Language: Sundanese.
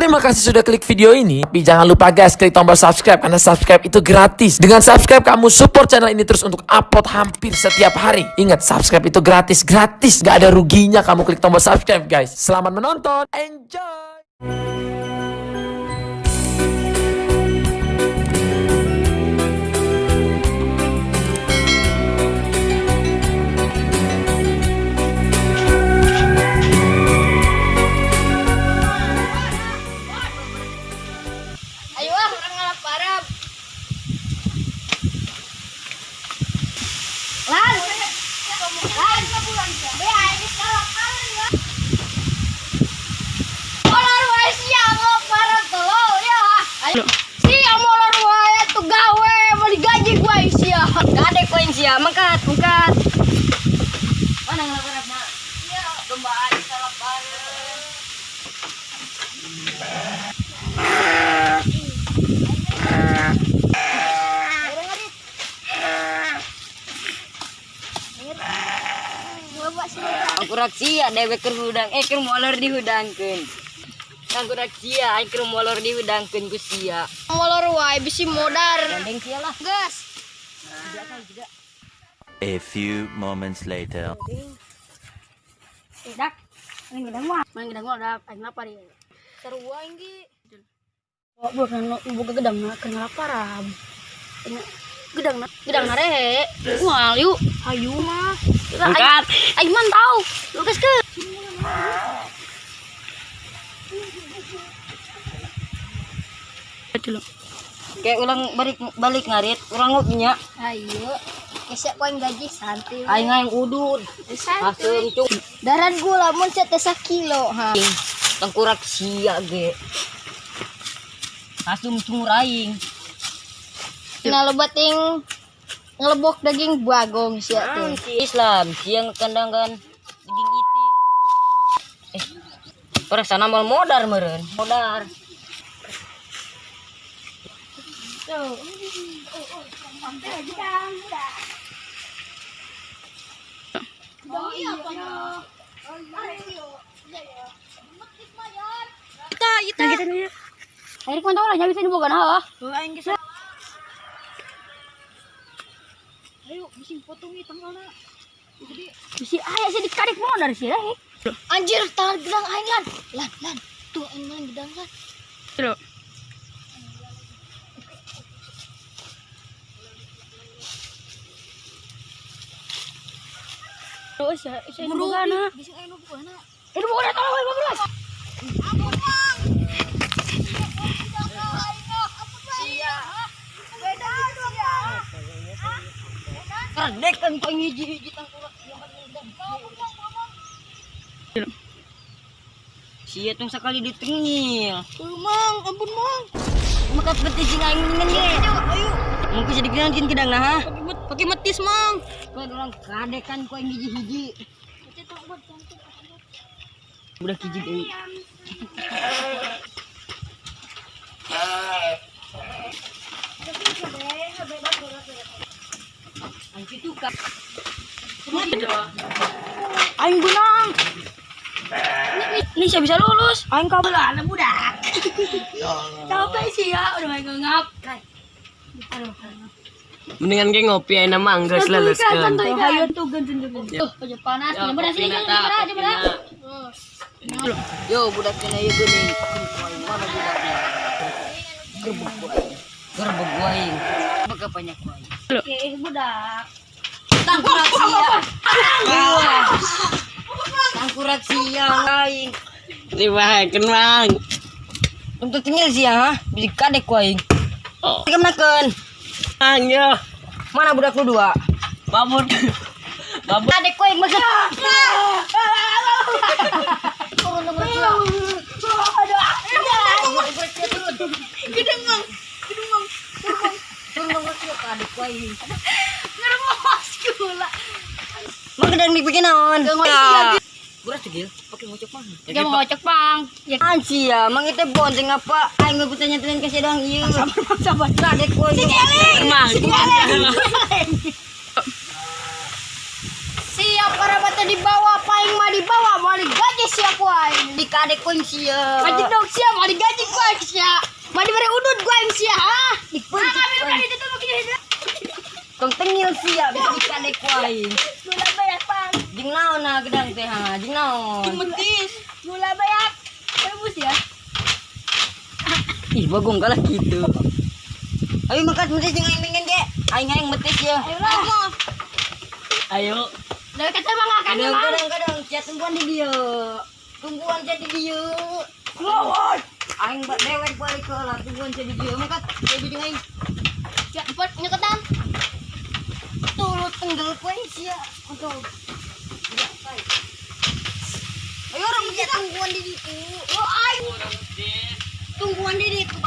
Terima kasih sudah klik video ini. Tapi jangan lupa guys, klik tombol subscribe karena subscribe itu gratis. Dengan subscribe kamu support channel ini terus untuk upload hampir setiap hari. Ingat, subscribe itu gratis, gratis. Gak ada ruginya kamu klik tombol subscribe guys. Selamat menonton, enjoy. Ayo ah, urang ngalap parab. Lan. Lan. Be aing geus kalaparan ya. Molor wae sia ngalap parab tolol ya. Ayo. Sia molor wae tuh gawe mau digaji gua sia. Kadek koin sia, mangkat, mangkat. Mana ngalap parab na? Iya, Domba aing kalaparan. Angkurak sia dewek keur hudang, eh keur molor dihudangkeun. Angkurak sia, aing keur molor dihudangkeun ku sia. Molor wae bisi modar. Gandeng sia lah. Gas. A few moments later. Dak. Aing gedang mah, main gedang mah dak aing lapar ieu. Seru aing ge. Oh, bukan boga gedang na keur ngalaparan. Gedang na, gedang na rehe. Moal yuk. Hayu mah. Angkat. Aing mantau. Lukas ke. Kayak ulang balik balik ngarit, urang ngopinya. Ayo. Kesek poin gaji santai. Aing aing udud. Santai. Asem cung. Daran gula mun teh sakilo ha. Tengkurak sia ge. Asum cungur aing. Nah lebating ngelebok daging bagong sia tuh. Islam siang kandangan daging itik. Eh, perasaan amal modar meureun. Modar. Tuh. Kita kita. Akhirnya mantau lah, bisa diboga nah. Ayo, bisa potong nih tanggalna. Bisi aya sih dikarik mau dari sini. Anjir, tangan gedang aing lan. Lan, lan. Tuh aing lan gedang lan. Oh, isa isa nu bogana. Bisa aing nu bogana. Ini bogana tolong aing bogana. Ampun, Mang. Sia. Beda sia. Kerdek kan kau hiji-hiji tengkurak sia Sia tong sekali ditengil. Mang, ampun, Mang. Maka peti sing aing mendingan ge. Ayo, Mungkin sedikit nanti kidang nah ha. pakai metis, Mang. Kau orang kadekan kau yang hiji-hiji. Udah hiji deui. Anjing tuh kan. Aing benang. Ini siapa bisa lulus? Aing kabel anak budak. Capek sih ya, udah main ngap. Aduh. Mendingan ge ngopi ayeuna mah geus leuleuskeun. Ayo tuh ganteng tuh. Oh, panas. Gimana sih? Gimana? Gimana? Yo budak kena ieu geuning. Mana budaknya? Gerbek ku aing. Gerbek ku aing. Baka banyak ku aing. Oke, budak. Tangkurak sia. Tangkurak sia aing. Dibahakeun Mang. Untuk tinggal sia ha, beli kadek ku aing. Oh. Kemenakeun. Mang yo. Mana budak lu dua? Babur. Babur. Kadek ku aing maksud. Kadek ku aing. Ngeremos gula. Mang gedang dibikin naon? Ya. Beras cegil, pakai ngocok mah. Dia mau ngocok, Bang. Ya, An sia, mang itu bonceng apa? Aing mah tanya tanya kasih doang ieu. sabar, Bang, sabar. Kadek ku aing. Mang. Si Sia para bata dibawa, paling mah dibawa, mau digaji sia ku aing. Dikadek ku aing sia. Gaji dong sia, mau digaji ku aing sia. Mau diberi udut ku aing sia, ha? Dipencet Ah, ku kami aing. itu tuh begini. Tong tengil sia bisa dikadek ku aing. Gula banyak pang. Jeung naon nah gedang teh ha? Jeung naon? Metis. Gula banyak. Rebus ya. Ih, bagong kalah gitu. Ayo makan metis jeung aing pengen ge. Aing hayang metis ya. Ayo lah. Ayo. Dari kata bang akan Kadang kadang kadang sia tungguan di dieu. Tungguan sia di dieu. Lawan. Aing bak dewek balik ke lah tungguan sia di dieu. Mangkat dewe jeung aing. Ya, empat nyeketan. Tulut tenggel ku aing sia. Untuk Ayo orang sia tungguan di ditu. Oh, aing. Tungguan di ditu.